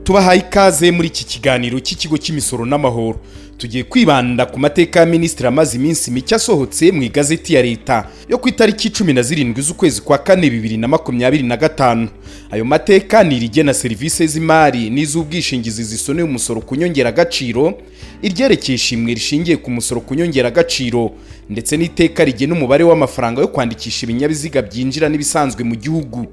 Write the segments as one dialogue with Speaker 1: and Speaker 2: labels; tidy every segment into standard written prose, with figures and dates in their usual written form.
Speaker 1: Tubahaye ikaze muri iki kiganiro cy'Ikigo cy'Imisoro n'Amahoro. Tugiye kwibanda ku mateka ya minisitiri amaze iminsi mike asohotse mu igazeti ya leta yo ku itariki 17 z'ukwezi kwa kane 2025. Ayo mateka ni irigena serivisi z'imari n'iz'ubwishingizi zisoneye umusoro ku nyongeragaciro, iryerekeye ishimwe rishingiye ku musoro ku nyongeragaciro, ndetse n'iteka rigena umubare w'amafaranga yo kwandikisha ibinyabiziga byinjira n'ibisanzwe mu gihugu.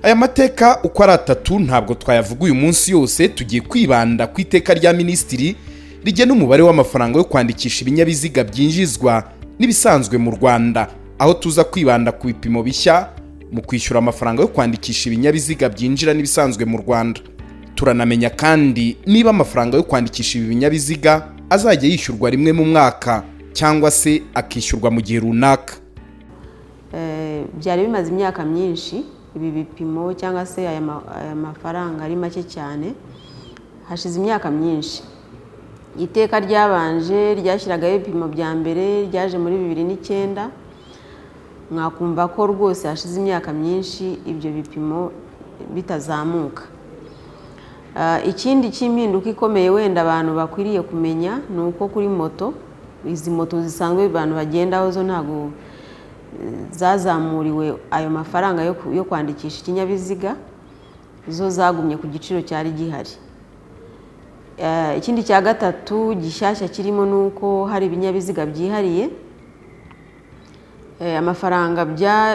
Speaker 1: Aya mateka uko ari atatu ntabwo twayavuga uyu munsi yose. Tugiye kwibanda ku iteka rya minisitiri rigena umubare w'amafaranga yo kwandikisha ibinyabiziga byinjizwa n'ibisanzwe mu Rwanda, aho tuza kwibanda ku bipimo bishya mu kwishyura amafaranga yo kwandikisha ibinyabiziga byinjira n'ibisanzwe mu Rwanda. Turanamenya kandi niba amafaranga yo kwandikisha ibi binyabiziga azajya yishyurwa rimwe mu mwaka cyangwa se akishyurwa mu gihe runaka.
Speaker 2: Byari bimaze imyaka myinshi ibi bipimo cyangwa se aya mafaranga ari make cyane. Hashize imyaka myinshi. Iteka ryabanje ryashyiragaho ibipimo bya mbere ryaje muri 2009. Mwakumva ko rwose hashize imyaka myinshi ibyo bipimo bitazamuka. Ikindi cy'impinduka ikomeye wenda abantu bakwiriye kumenya ni uko kuri moto, izi moto zisanzwe abantu bagendaho, zo ntabwo zazamuriwe ayo mafaranga yo kwandikisha ikinyabiziga, zo zagumye ku giciro cyari gihari. Ikindi cya gatatu gishyashya kirimo ni uko hari ibinyabiziga byihariye. Amafaranga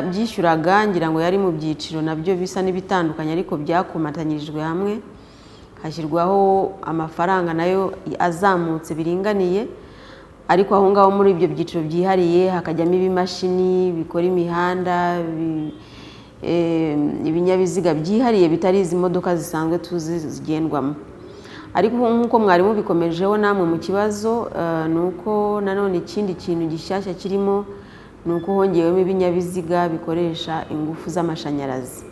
Speaker 2: byishyuraga ngira ngo yari mu byiciro nabyo bisa n'ibitandukanye, ariko byakomatanyirijwe hamwe hashyirwaho amafaranga nayo azamutse biringaniye. Ariko aho ngaho muri ibyo byiciro byihariye hakajyamo ibimashini bikora imihanda, ibinyabiziga byihariye bitari izi modoka zisanzwe tuzi zigendwamo. Ariko nk'uko mwari mubikomejeho namwe mu kibazo, ni uko nanone ikindi kintu gishyashya kirimo ni uko hongewemo ibinyabiziga bikoresha ingufu z'amashanyarazi.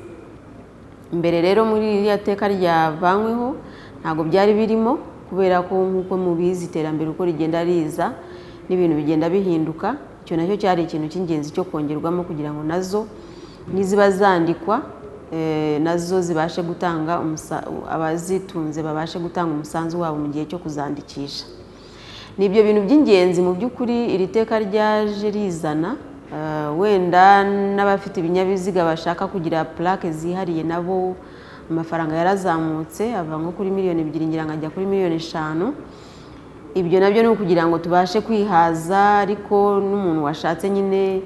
Speaker 2: Mbere rero muri iriya teka ryavanyweho ntabwo byari birimo, kubera ko nk'uko mubizi iterambere uko rigenda riza n'ibintu bigenda bihinduka. Icyo nacyo cyari ikintu cy'ingenzi cyo kongerwamo kugira ngo nazo niziba zandikwa, nazo zibashe gutanga, abazitunze babashe gutanga umusanzu wabo mu gihe cyo kuzandikisha. Ni ibyo bintu by'ingenzi mu by'ukuri iri teka ryaje rizana. Wenda n'abafite ibinyabiziga bashaka kugira plaque zihariye nabo amafaranga yarazamutse, ava nko kuri miliyoni 2 ngira ngo ajya kuri miliyoni 5. Ibyo nabyo ni ukugira ngo tubashe kwihaza, ariko n'umuntu washatse nyine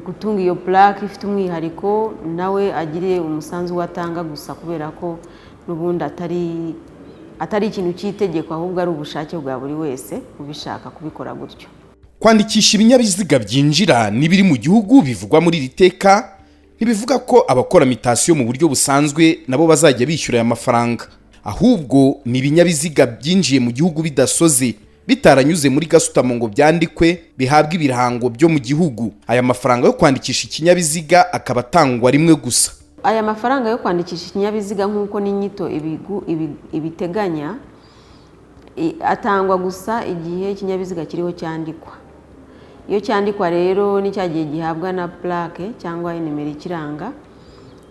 Speaker 2: gutunga iyo plaque ifite umwihariko nawe agire umusanzu we atanga gusa, kubera ko n'ubundi atari ikintu cy'itegeko, ahubwo ari ubushake bwa buri wese ubishaka kubikora gutyo.
Speaker 1: Kwandikisha ibinyabiziga byinjira n'ibiri mu gihugu bivugwa muri iri teka ntibivuga ko abakora mutation mu buryo busanzwe nabo bazajya bishyura aya mafaranga, ahubwo ni ibinyabiziga byinjiye mu gihugu bidasoze, bitaranyuze muri gasutamo ngo byandikwe bihabwe ibirango byo mu gihugu. Aya mafaranga yo kwandikisha ikinyabiziga akaba atangwa rimwe gusa.
Speaker 2: Aya mafaranga yo kwandikisha ikinyabiziga, nk'uko n'inyito ibiteganya, atangwa gusa igihe ikinyabiziga kiriho cyandikwa. Iyo cyandikwa rero ni cya gihe gihabwa na plaque cyangwa inimero ikiranga.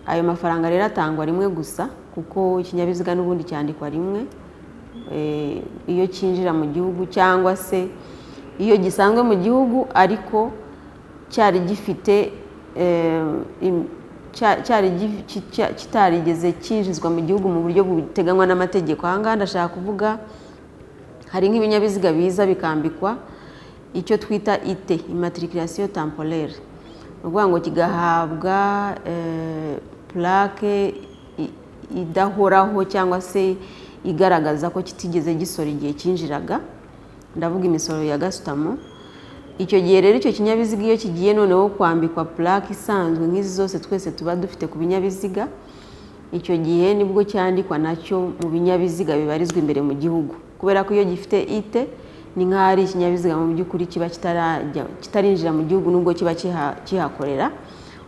Speaker 2: Ayo mafaranga rero atangwa rimwe gusa, kuko ikinyabiziga n'ubundi cyandikwa rimwe iyo cyinjira mu gihugu cyangwa se iyo gisanzwe mu gihugu, ariko cyari gifite cyari kitarigeze cyinjizwa mu gihugu mu buryo buteganywa n'amategeko. Aha ngaha ndashaka kuvuga hari nk'ibinyabiziga biza bikambikwa icyo twita IT, immatriculation temporaire, ni ukuvuga ngo kigahabwa plaque idahoraho cyangwa se igaragaza ko kitigeze gisora igihe cyinjiraga, ndavuga imisoro ya gasutamo. Icyo gihe rero icyo kinyabiziga iyo kigiye noneho kwambikwa plaque isanzwe nk'izi zose twese tuba dufite ku binyabiziga, icyo gihe nibwo cyandikwa nacyo mu binyabiziga bibarizwa imbere mu gihugu, kubera ko iyo gifite IT ni nk'aho ari ikinyabiziga mu by'ukuri kiba kitarinjira mu gihugu, nubwo kiba kihakorera.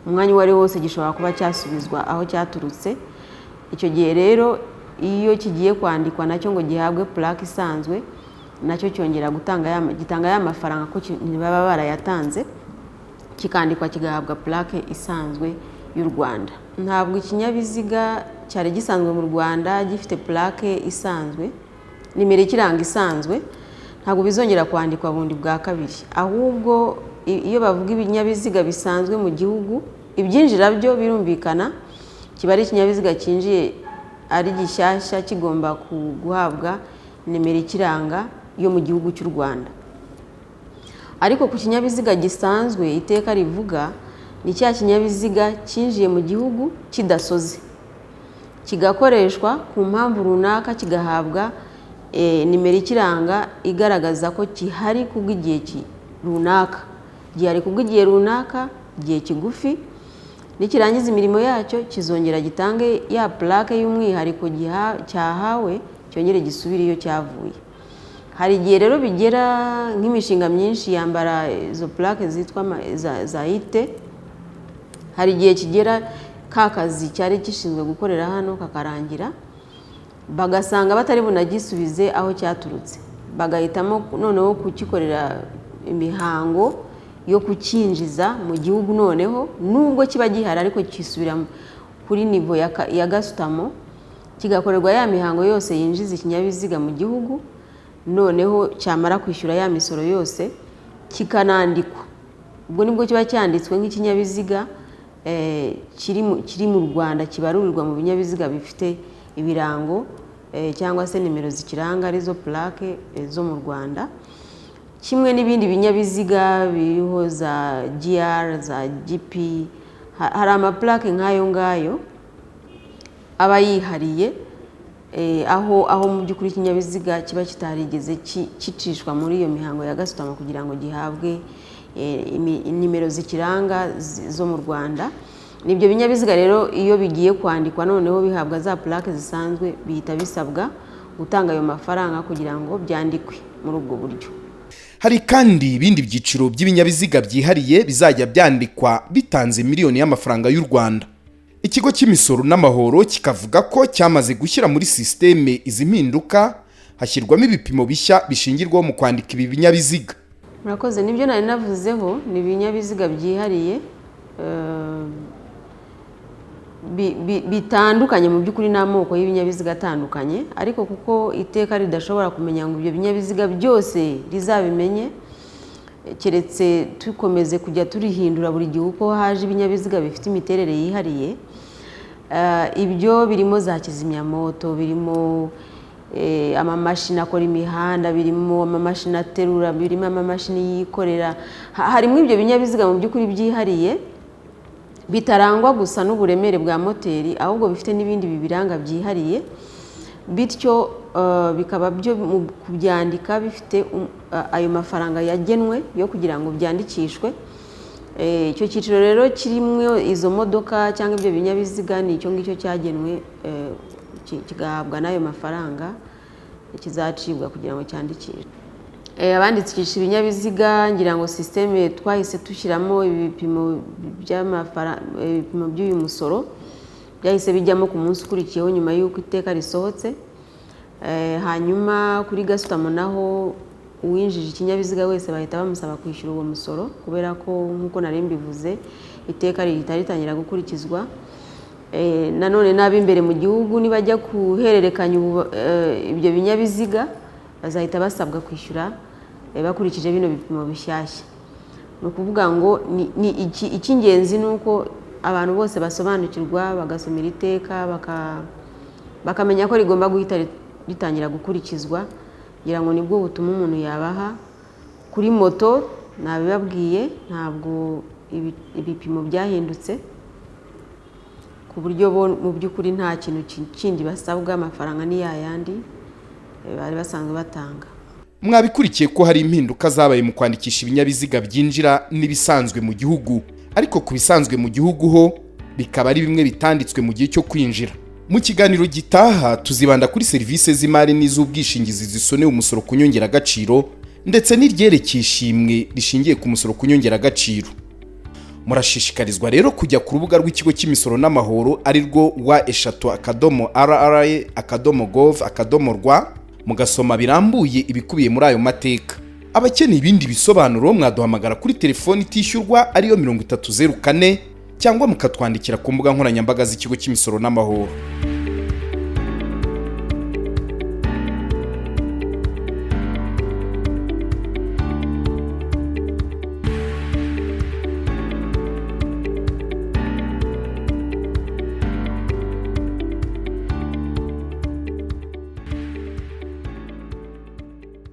Speaker 2: Umwanya uwo ari wo wose gishobora kuba cyasubizwa aho cyaturutse. Icyo gihe rero iyo kigiye kwandikwa nacyo ngo gihabwe plaque isanzwe, nacyo cyongera gutanga ya, gitanga ya mafaranga ko baba barayatanze, kikandikwa kigahabwa plaque isanzwe y'u Rwanda. Ntabwo ikinyabiziga cyari gisanzwe mu Rwanda gifite plaque isanzwe, nimero ikiranga isanzwe, ntabwo bizongera kwandikwa bundi bwa kabiri. Ahubwo iyo bavuga ibinyabiziga bisanzwe mu gihugu, ibyinjira byo birumvikana kiba ari ikinyabiziga cyinjiye ari gishyashya, kigomba guhabwa nimero ikiranga yo mu gihugu cy'u Rwanda. Ariko ku kinyabiziga gisanzwe, iteka rivuga ni cya kinyabiziga cyinjiye mu gihugu kidasoze, kigakoreshwa ku mpamvu runaka, kigahabwa nimero ikiranga igaragaza ko gihari kubw'igihe runaka, gihari kubw'igihe runaka, igihe kigufi. Nikirangiza imirimo yacyo, kizongera gitange ya plaque y'umwihariko cyahawe, cyongere gisubire iyo cyavuye. Hari igihe rero bigera nk'imishinga myinshi yambara izo plaque zitwa za IT, hari igihe kigera ka kazi cyari gishinzwe gukorera hano kakarangira, bagasanga batari bunagisubize aho cyaturutse, bagahitamo noneho kugikorera imihango yo kucyinjiza mu gihugu. Noneho nubwo kiba gihari, ariko kisubira kuri niveau ya gasutamo, kigakorerwa ya mihango yose yinjiza ikinyabiziga mu gihugu. Noneho cyamara kwishyura ya misoro yose, kikanandikwa. Ubwo nibwo kiba cyanditswe nk'ikinyabiziga kiri mu Rwanda, kibarurirwa mu binyabiziga bifite ibirango cyangwa se nimero zikiranga, arizo plaque zo mu Rwanda, kimwe n'ibindi binyabiziga biriho za GR, za GP. Hari amaplaque nk'ayo ngayo aba yihariye, aho mu by'ukuri ikinyabiziga kiba kitarigeze kicishwa muri iyo mihango ya gasutamo kugira ngo gihabwe nimero zikiranga zo mu Rwanda. Ibyo binyabiziga rero, iyo bigiye kwandikwa noneho bihabwa za plaque zisanzwe, bihita bisabwa gutanga ayo mafaranga kugira ngo byandikwe muri ubwo buryo.
Speaker 1: Hari kandi ibindi byiciro by'ibinyabiziga byihariye bizajya byandikwa bitanze miliyoni y'amafaranga y'u Rwanda. Ikigo cy'Imisoro n'Amahoro kikavuga ko cyamaze gushyira muri sisiteme izi mpinduka, hashyirwamo ibipimo bishya bishingirwaho mu kwandika ibi binyabiziga.
Speaker 2: Murakoze. Nibyo nari navuzeho, ni ibinyabiziga byihariye bitandukanye mu by'ukuri n'amoko y'ibinyabiziga atandukanye. Ariko kuko iteka ridashobora kumenya ngo ibyo binyabiziga byose rizabimenye, keretse dukomeze kujya turihindura buri gihe uko haje ibinyabiziga bifite imiterere yihariye. Ibyo birimo za kizimyamoto, birimo amamashini akora imihanda, birimo amamashini aterura, birimo amamashini yikorera. Harimo ibyo binyabiziga mu by'ukuri byihariye, bitarangwa gusa n'uburemere bwa moteri, ahubwo bifite n'ibindi bibiranga byihariye. Bityo bikaba byo mu kubyandika bifite ayo mafaranga yagenwe yo kugira ngo byandikishwe. Icyo cyiciro rero kirimo izo modoka cyangwa ibyo binyabiziga ni icyo ngicyo cyagenwe, kigahabwa n'ayo mafaranga kizacibwa kugira ngo cyandikishwe. Abandikisha ibinyabiziga, ngira ngo sisiteme twahise dushyiramo ibipimo by'amafaranga, ibipimo by'uyu musoro byahise bijyamo ku munsi ukurikiyeho nyuma y'uko iteka risohotse. Hanyuma kuri gasutamo naho, uwinjije ikinyabiziga wese bahita bamusaba kwishyura uwo musoro, kubera ko nk'uko nari mbivuze, iteka rihita ritangira gukurikizwa. Nanone n'ab'imbere mu gihugu nibajya guhererekanya ibyo binyabiziga, bazahita basabwa kwishyura bakurikije bino bipimo bishyashya. Ni ukuvuga ngo icy'ingenzi ni uko abantu bose basobanukirwa, bagasomera iteka, bakamenya ko rigomba guhita ritangira gukurikizwa. Ngira ngo nibwo butuma umuntu yabaha. Kuri moto nabibabwiye, ntabwo ibipimo byahindutse, ku buryo bo mu by'ukuri nta kintu kindi basabwa, amafaranga ni yayandi bari basanzwe batanga.
Speaker 1: Mwabikurikiye ko hari impinduka zabaye mu kwandikisha ibinyabiziga byinjira n'ibisanzwe mu gihugu, ariko ku bisanzwe mu gihugu ho bikaba ari bimwe bitanditswe mu gihe cyo kwinjira. Mu kiganiro gitaha tuzibanda kuri serivisi z'imari n'iz'ubwishingizi zisonewe umusoro ku nyongeragaciro, ndetse n'iryerekeye ishimwe rishingiye ku musoro ku nyongeragaciro. Murashishikarizwa rero kujya ku rubuga rw'Ikigo cy'Imisoro n'Amahoro, ari rwo www.rra.gov.rw, mugasoma birambuye ibikubiye muri ayo mateka. Abakeneye ibindi bisobanuro mwaduhamagara kuri telefoni itishyurwa, ariyo 3004, cyangwa mukatwandikira ku mbuga nkoranyambaga z'Ikigo cy'Imisoro n'Amahoro.